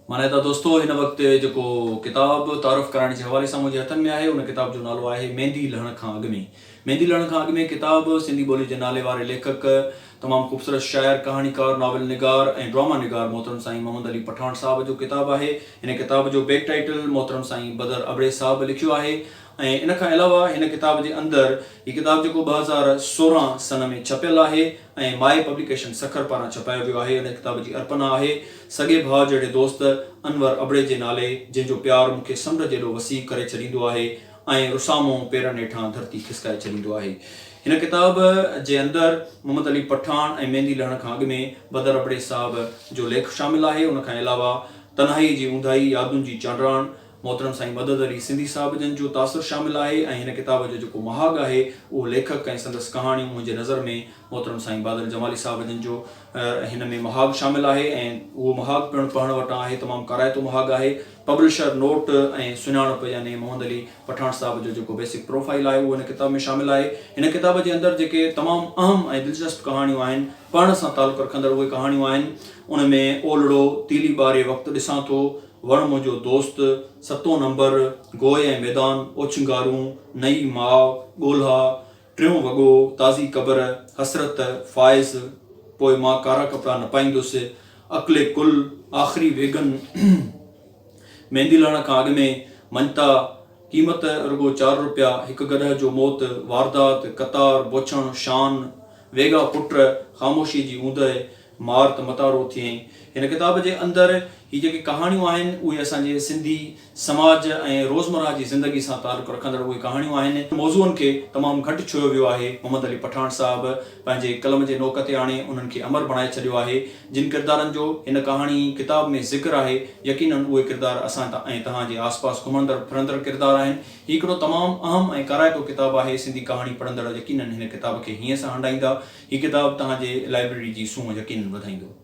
مانائتا دوستو هن وقت جيڪو ڪتاب تعارف ڪرائڻ جي حوالي سان منهنجي هٿن ۾ آهي ان ڪتاب جو نالو آهي ميندي لهڻ کان اڳ ۾ ميندي لهڻ کان اڳ ۾ ڪتاب سنڌي ٻولي جي نالي واري ليکڪ تمام خوبصورت شاعر ڪهاڻيڪار ناول نگار ۽ ڊراما نگار محترم سائين محمد علي پٺاڻ صاحب جو ڪتاب آهي هن ڪتاب جو بيڪ ٽائيٽل محترم سائين بدر ابڙي صاحب لکيو آهي ۽ ان کان علاوه هن ڪتاب جي اندر هي ڪتاب جيڪو 2016 سن ۾ ڇپيل آهي ۽ مائي پبليڪيشن سکر پاران ڇپايو ويو آهي. ان ڪتاب جي ارپنا آهي سڳي ڀاء جهڙي دوست انور ابڙي جي نالي، جنهن جو پيار مون کي سمنڊ جيڏو وسيع ڪري ڇڏيندو آهي ۽ رسامو پيرن هيٺان ڌرتي کسڪائي ڇڏيندو آهي. هن ڪتاب جي اندر محمد علي پٺاڻ ۽ ميندي لهڻ کان اڳ ۾ بدر ابڙي صاحب جو ليک شامل آهي. ان کان علاوه تنهائيء جي اونداهي، يادن جي چانڊراڻ، محترم سائين مدد علي سنڌي صاحب جن جو تاثر شامل آهي ۽ هن ڪتاب جو جيڪو مهاڳ آهي اهو ليکڪ ۽ سندس ڪهاڻيون منهنجي نظر ۾ محترم سائين بادل جمالي صاحب جن جو هن ۾ مهاڳ شامل آهي ۽ اهو مهاڳ پڻ پڙهڻ وٽان آهي تمام ڪارائتو مهاڳ آهي پبلشر نوٽ ۽ سڃاڻپ يعني محمد علي پٺاڻ صاحب جو جيڪو بيسڪ پروفائيل آهي اهو هن ڪتاب ۾ شامل آهي هن ڪتاب جي اندر جيڪي تمام اهم ۽ دلچسپ ڪهاڻيون آهن پڙهڻ سان تعلق رکندڙ اهي ڪهاڻيون آهن ان ۾ اولڙو، تيلي ٻاري وقت ڏسان ٿو، وڻ منهنجو دوست، ستون نمبر، گوء ۽ ميدان، اوڇنگارون، نئين ماء، ڳولها، ٽيون وڳو، تازي قبر، حسرت، فائز، پوء مان ڪارا ڪپڙا نه پائيندس، عقل ڪل، آخري ويگن، ميندي لهڻ کان اڳ ۾، مڃتا، قيمت رڳو چار روپيا، هڪ گڏهه جو موت، واردات، قطار، بوڇڻ، شان، ويڳا پٽ، خاموشيء جي اوندهه، مار ته متارو ٿئين. هن ڪتاب جي اندر هي جيڪي ڪهاڻيون آهن اهي اسان جي سنڌي سماج ۽ روزمرهه جي زندگي سان تعلق رکندڙ اهي ڪهاڻيون آهن. موضوعن کي تمام گهٽ ڇهيو ويو آهي. محمد علي پٺاڻ صاحب پنهنجي قلم جي نوڪ تي آڻي انهن کي امر بڻائي ڇڏيو آهي. جن ڪردارن جو هن ڪهاڻي ڪتاب ۾ ذڪر آهي يقينن اهي ڪردار اسان ۽ توهان جي آس پاس گهمندڙ ڦرندڙ ڪردار آهن. هي هڪڙو تمام اهم ۽ ڪارائتو ڪتاب آهي. سنڌي ڪهاڻي پڙهندڙ يقينن هن ڪتاب کي هينئين سان هنڊائيندا. هي ڪتاب توهان جي لائبريري جي سونهن يقينن وڌائيندو.